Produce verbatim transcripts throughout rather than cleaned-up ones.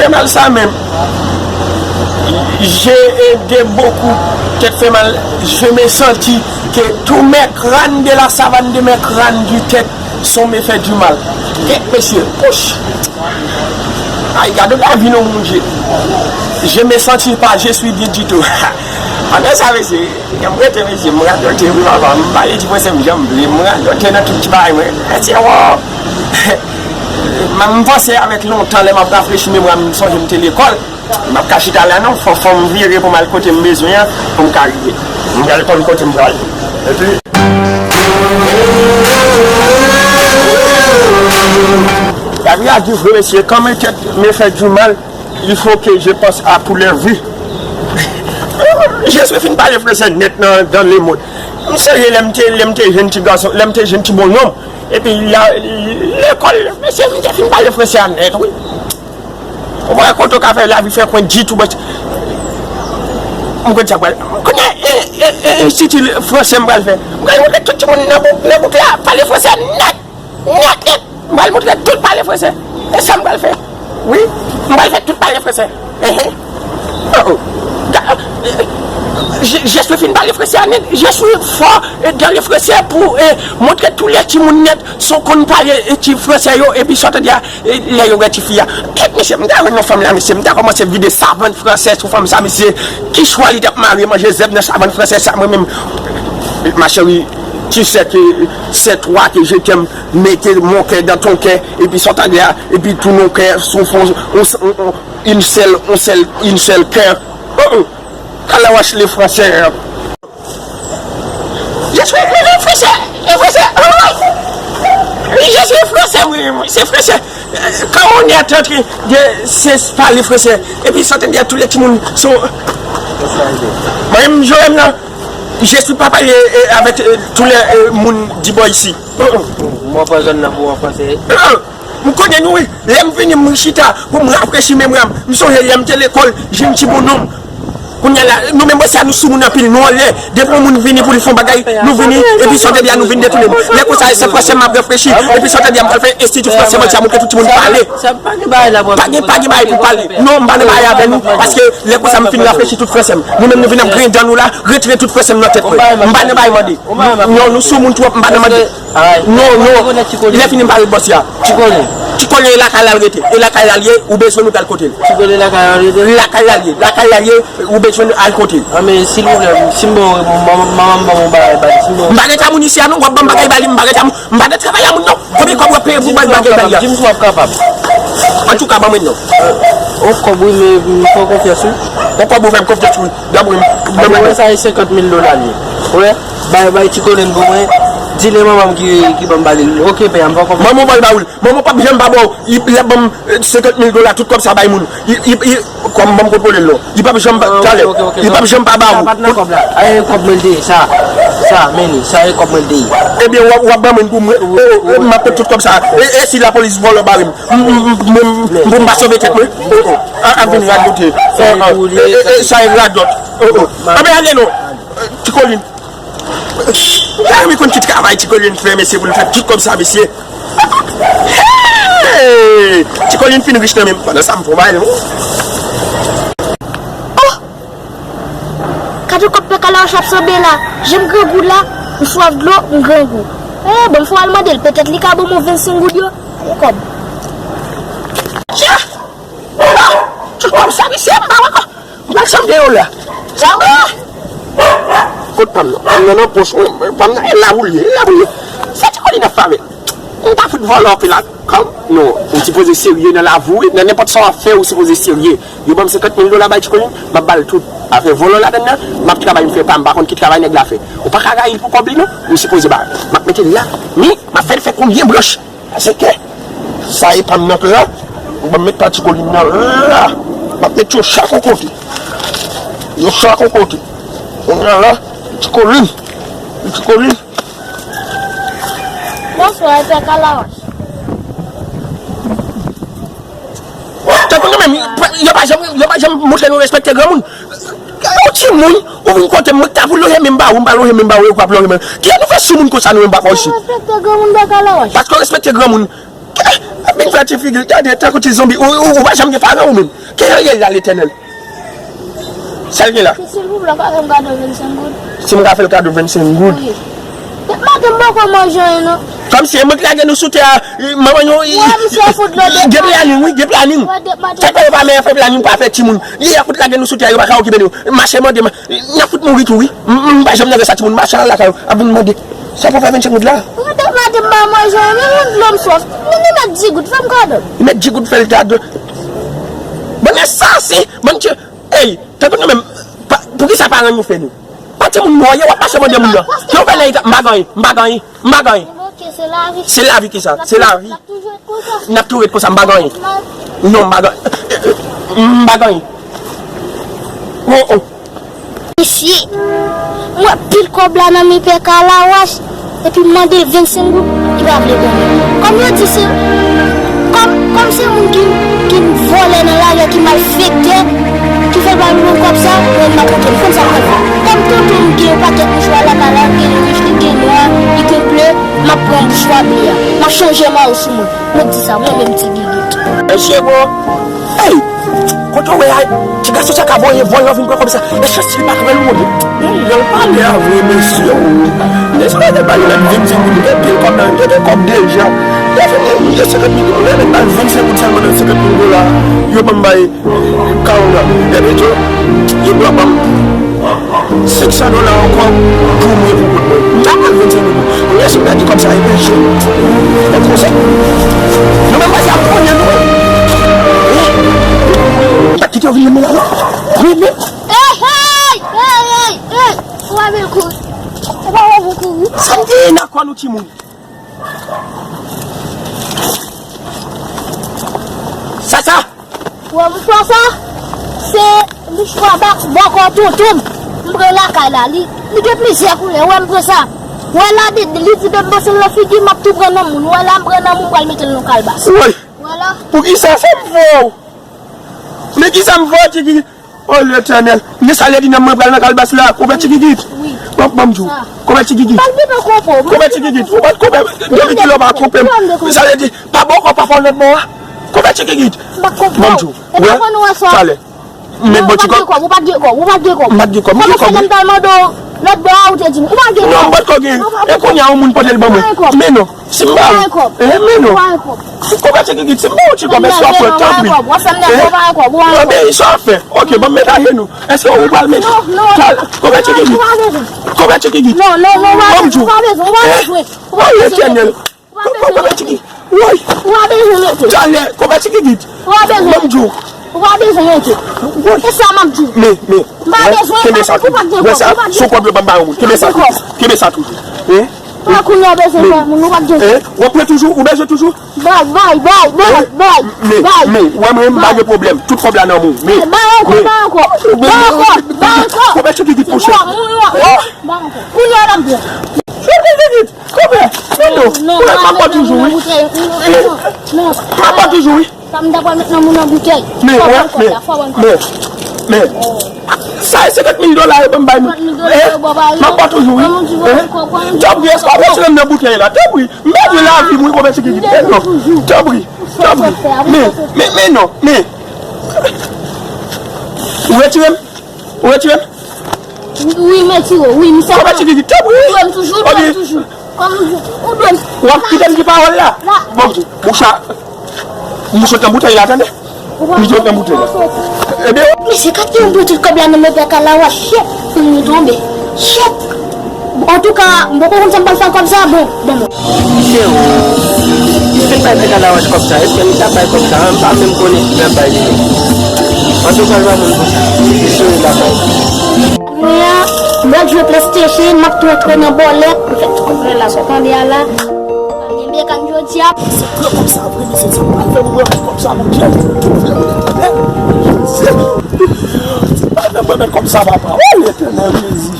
Kanal sa menm, j'ai aidé beaucoup, tête fait mal, je me sentis que tous mes crânes de la savane, de mes crânes du tête sont me fait du mal. Kèt mesye, pouch. Ay, gade lavi non, Bondye. Je me sentis pas, je suis bien du tout. Pandan sa, mesye, m rete, mesye, m radote, wi, papa. M pale ti fransè m jan m vle, m radote nan tout ti bagay mwen. Mesye, wo. M panse avèk lontan, lè m ap rafrechi memwa m, m sonje m te lekòl. M ap ka chita la non, fò, fò m vire pou m al kote m bezwen an, pou m ka rive. M pral konn kote m pral. Epi. Lavi a di vre, mesye, quand mes têtes me fait du mal, il faut que je pense à pour les vies. Jezi fin pale fransè nèt nan, dans le monde. M sonje lè m te, lè m te jèn ti gason, lè m te jèn ti bonnonm. Epi la, lekòl, mesye, m te fin pale fransè a nèt, wi. Ou wè kote w ka fè lavi fè kwen ditou, bòs. M konn sa pral. M konnen, e, e, e, enstiti fransè m pral fè. M pral montre tout timoun nan bouk, nan bouk la, pale fransè nèt, nèt, nèt. M pral montre tout pale fransè. E sa m pral fè. Wi, m pral fè tout pale fransè. Ehe. Oh, oh. Ga-, je, je suis fin pale fransè a nèt. Je suis fort dans le français pour, eh, montrer tous les timoun nèt son konn pale, eh, ti fransè yo, epi sa w tande a, eh, lè yo wè ti fi a. Kèt mesye, m ta jwenn yon fanm la, mesye, m ta kòmanse vide savann fransè sou fanm sa, mesye. Kichwa li t ap mare manje zèb nan savann fransè sa, mwen menm. Ma chérie, tu sais que c'est toi que je t'aime, mete mon cœur dans ton cœur, epi sa w tande a, epi tout nos cœurs sont, sont, sont, sont une seule, un seul, une seule cœur. Oh, oh. Kalawash le fransè. Je suis le français, le français. Oh, je suis français, oui, oui, c'est français. Euh, quand on est en train de se parler français, epi sa w tande a, tout lè timoun sou. Mwen menm, Joël, non, je suis pas parlé, euh, avec, euh, tous les, euh, moun di bò isi. Mwen pran zòn nan pou an fransè. M konnen nou, wi. Lè m vini, m chita pou m rafrechi memwa m. M sonje lè m te lekòl, jèn ti bonnonm. Kounye a la, nou menm bò sa, nou soumoun anpil, nou anlè. Depi yon moun vini pou l fè yon bagay, nou vini, epi sa w tande a, nou vin detounen. Lè konsa, se fransè m ap rafrechi, epi sa w tande a, m pral fè enstiti fransè, mwen di a, montre tout timoun pale. Pa gen, pa gen bagay pou pale. Non, m pa nan bagay avè nou, paske lè konsa, m fin rafrechi tout fransè m. Nou menm, nou vin ap griyen dan nou la, retire tout fransè m nan tèt mwen. M pa nan bagay mande. Non, nou soumoun twòp, m pa nan mande. Non, non. Lè fini m pale bòs la. Ti Kolin. Ti Kolin e lakay la l rete. E lakay la l ye, ou bezwen nou pral kote l. Ti Kolin lakay la l rete. Lakay la l ye. Lakay la l ye, ou bezwen nou al kote l. An men, silvouplè, si m ba w, manman, manman m ban m yon bagay ba li, si m ba w. M pa gen ta moun isi a non, w ap ban m bagay ba li, m pa gen ta moun, m pa nan travay a moun non. Konbyen kòb w ap peye pou bay bagay ba li a? Di m si w ap kapab. Antouka, ban mwen non. On kòb wi, men m fè w konfyans wi. On kòb ou fè m konfyans wi. Ban mwen, ban mwen. Sa e senkant mil dola li ye. Ou wè? Bay, bay Ti Kolin pou mwen. Di lè manman m ki, ki ban m ba li l. Oke, pè a, m poko. Manman w pral ba ou l. Manman w p ap janm pa ba w. Li, li ap ban m, eh, senkant mil dola, tout kòb sa bay moun. Li, li, li, kòm ban m kontwole l non. Li p ap janm pa, talè. Li p ap janm pa ba ou. Sa pa t nan kòb la. A, e kòb mwen l te ye. Sa, sa, men li. Sa e kòb mwen l te ye. Ebyen, w ap, w ap ban mwen pou mwen. Oh, oh, m ap pran tout kòb sa. E, e si lapolis vòlò bare m? M, m, m, m, m, pou m pa sove tèt mwen? Oh, oh. A, ap vin radote. Oh, oh. E, e, e, sa e radòt. Oh, oh. Anben ale non. Ti Kolin. Gade, m konn ki travay Ti Kolin fè, mesye, pou l fè tout kòb sa, mesye. Hey! Ti Kolin fin rich nan men m. Pandan sa, m fon bagay, non? Oh! Gade kòb pè Kalawash ap sanble la. Jan m grangou la, m swaf dlo, m grangou. Eh, bon, m fò al mande l. Petèt li ka ban m yon vennsenk goud yo. Gade kòb. Tcha! Ah! Tout kòb sa, mesye, m pa wè ankò. M pral sanble yo la. Sa, ah! Kot pa m nan? Pa m nan nan pòch mwen. Pa m nan, e la pou l ye, e la pou l ye. Sa Ti Kolin ap fè avè m? M ta fout vòlò anpil la. Kòm? Non, ou sipoze serye nan lavi w, wi. Nan nenpòt sa w ap fè, ou sipoze serye. Yo ban m senkant mil dola bay Ti Kolin, m ap ba l tout. Afè vòlò ladann nan, m ap travay, m fè pa m, m pa konn ki travay nèg la fè. Ou pa ka rayi l pou kòb li, non. Ou sipoze ba l. M ap mete l la, men m ap fè l fè konbyen branch. Paske sa e pa m nan la, ou ban m met pa Ti Kolin nan la. M ap met yo chak yon kote. Yo chak yon kote. Kounye a la, Ti Kolin. Ti Kolin. Bonswa, e pè Kalawash. Tankou nou menm, yo pa janm, yo pa janm montre nou respekte granmoun. Yon timoun, ou vin kote m, mwen k ta pou lonje men m ba ou, m pa lonje men m ba ou, e ou k ap lonje men. Kilè nou fè sou moun konsa nou menm pa fè isi? Respekte granmoun, pè Kalawash. Paske w respekte granmoun. Ap vin fè ti figi l, gade, tankou ti zonbi. Ou, ou, ou pa janm gen paran ou menm. Ki Ariel la, Letènèl? Sa l gen la? Silvouplè, ou ka fè m kado vennsenk goud? Si m ka fè l kado vennsenk goud? Wi. Depmaten m poko manje anyen, non. Kòmsi e mwen ki lage nou sou tè a, e, manman nou, e, Wè, misye fout dlo gen depmaten. Planin, wi, gen planin. Wè, depmaten. Sa k fè yo pa mèt fè planin, pa fè timoun. Li a fout lage nou sou tè a, yo pa ka okipe nou. Mache mande, ma-, n ap fout mouri tou, wi. M, m, m pa janm nan sa timoun, mache al lakay ou, ap vin mande. Sa pou fè vennsenk goud la? Ou mete maten m pa manje, men yon dlo m swaf. Men li met di goud, fè m kado. Li met di goud, fè l kado. Bann asasen, bann tye. Ey, tankou nou menm, pa, poukisa paran nou fè nou? Pa timoun nou ye, w ap mache mande moun nan. Yo fè nan eta, m pa gen anyen, m pa gen anyen, m pa gen anyen. Ok, se lavi. Se lavi ki sa? Se lavi. N ap toujou ret konsa. N ap toujou ret konsa, m pa gen anyen. Non, m pa gen, m pa gen anyen. Oh, oh. Mesye, m wè pil kòb la nan men pè Kalawach, epi m mande l vennsenk goud, li pa vle ban mwen. Kòm yo di se, kòm, kòm se moun ki, ki vòlè nan lari a, ki malfektè, ki fè l pa ban m kòb sa, mwen m pa konte l. Konn sa m pral fè? Kòm tonton m gen yon pakèt mouchwa lakay la, li gen wouj, li gen nwa, li gen ble, m ap pran mouchwa ble a. M ap chanje mayo sou mwen. Mwen di sa, mwen menm ti gigit. Mesye, bro. Hey! Kote w wè a, ti gason sa ka voye vòlò vin pran kòb sa. Èske si li pa ka pran l, ou konn? Jan l pale a vre, mesye, o. Mesye, pa te ba li mèt vennsenk goud, li gen pil kòb nan, li gen kòb deja. Li fini, li gen senkant mil, li mèt ba l vennsenk goud sèlman nan senkant mil dola. Yo ban m bay. Kawona. Epi tou, li pran ban m senk san dola ankò pou mwen, pou kont mwen. M ta pran vennsenk mil. Kounye a, si m pèdi kòb sa, e peche. E konsa. Nou menm, wè sa, kounye a, nou. M pa kite yo vin nan men la, non. Wi, men. Hey, hey, hey, hey, hey. Ou pa byen kouri. Ou pa byen kouri. Sa m te nan kò nou, timoun. Sa, sa. Ou wè mouchwa sa? Se mouchwa ba-, bòkò tonton m. M pran lakay la. Li, li gen plizyè koulè. Ou wè m pran sa? Ou wè la, li, li di depi m pase l nan figi, m ap tou pran nan moun. Ou wè la, m pran nan moun, m pral mete l nan kalbas. Woy! Ou wè la? Poukisa sa m fè w? Men kisa m fè w, Tiki? O Letènèl, men sa vle di nan mwen pral nan kalbas la, konpè Ti Gigit. Wi. Ban, ban m di w. Sa. Konpè Ti Gigit. M pa t gentan konpè w. Konpè Ti Gigit, ou pa t konpè, depi kilè w pa konpè m. Sa vle di, pa bòkò, pa fè w lòt bò a. Konpè Ti Gigit. M pa t konpè w. Ban m di w. Wè, talè. M met bò ti kòb. Ou pa t gen kòb, ou pa t gen kòb, ou pa t gen kòb. M pa t gen kòb, m gen kòb, wi. Kòman fè lè m t al mande w lòt bò a, ou te di m, ou pa t gen kòb. Non, m pa t ko gen. E kounye a, yon moun pote l ban mwen. Men non. Si m ba ou, eh, men non. Konpè Ti Gigit, si m ba ou ti kòb, èske w ap pran, tanpri? Eh, obeyi sa w ap fè. Ok, ban m met ajenou. Èske ou pral met? Konpè Ti Gigit. Konpè Ti Gigit. Ban m di w. Eh, o Letènèl. Konpè Ti Gigit. Woy. Talè, konpè Ti Gigit. Ban m di w. Ou pa bezwen monte. Woy. E sa m ap di w. Men, men. M pa bezwen, kenbe sa tou. Wè sa, se yon kòb yo ban m ba yon moun. Kenbe sa tou. Kenbe sa tou. Hein? Wè, kounye a bezwen fè moun, ou pa t gen. Hein? W ap pran toujou, ou bezwen toujou? Bay, bay, bay, bay, bay, bay. Men, men, wè mwen, m pa gen pwoblèm. Tout kòb la nan men w. Men, bay ankò, bay ankò. Bay ankò, bay ankò. Konpè Ti Gigit pou chèf. Bay ankò. Kounye a l ap pran. Konpè, men non. Non, non, m ap ba w toujou, wi. Non, non. M ap ba w toujou, wi. Sa m ta pral met nan moun nan boutèy. Men, wè, men, men, men. Sa e senkant mil dola yo ban m bay moun. Senkant mil dola yo ban w bay. M ap ba w toujou, wi. Tanpri, èske w ap retire m nan boutèy la? Tanpri. M bezwen lavi m, wi, konpè Ti Gigit. Men non. Tanpri, tanpri. Men, men, men non, men. Ou retire m? Ou retire m? Wi, m retire w. Wi, m fè. Konpè Ti Gigit, tanpri. Ou dwe m toujou, ou dwe m toujou. Kòm ou dwe m. W ap kite m di pawòl la? La. Bon, moucha, m sot nan boutèy la, tande? M sot nan boutèy la. Ebyen. Mesye, gade yon boutèy kòb la nan men pè Kalawa, shit, pou nou tonbe. Shit. Antouka, m poko konn sa m pral fè ak kòb sa, bon, bon. Mesye, ou, li fin bay pè Kalawa kòb sa, èske li t ap bay kòb sa? M pa menm konnen si l ap bay li menm. Antouka, l pa moun pou sa. Li sou li l ap bay. Kounye a, m pral jwe PlayStation, m ap tou antre nan bòlèt. Anfèt, tout moun la sa w tande a la. Pa gen byen kan jodi a. Se pran kòb sa, vre, mesye, se pral fè m remèt kòb sa, Bondye. Se pa nan remèt kòb sa, papa. O, Letènèl Jezi.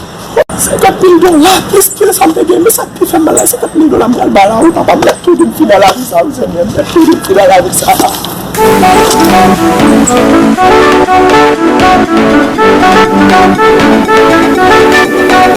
Senkant mil dola, plis ke sa m te gen, men sa k pi fè m mal la, senkant mil dola m pral ba la, wi, papa, m mèt tou di m fini a lavi sa, wi, Senyè, m mèt tou di m fini a lavi sa.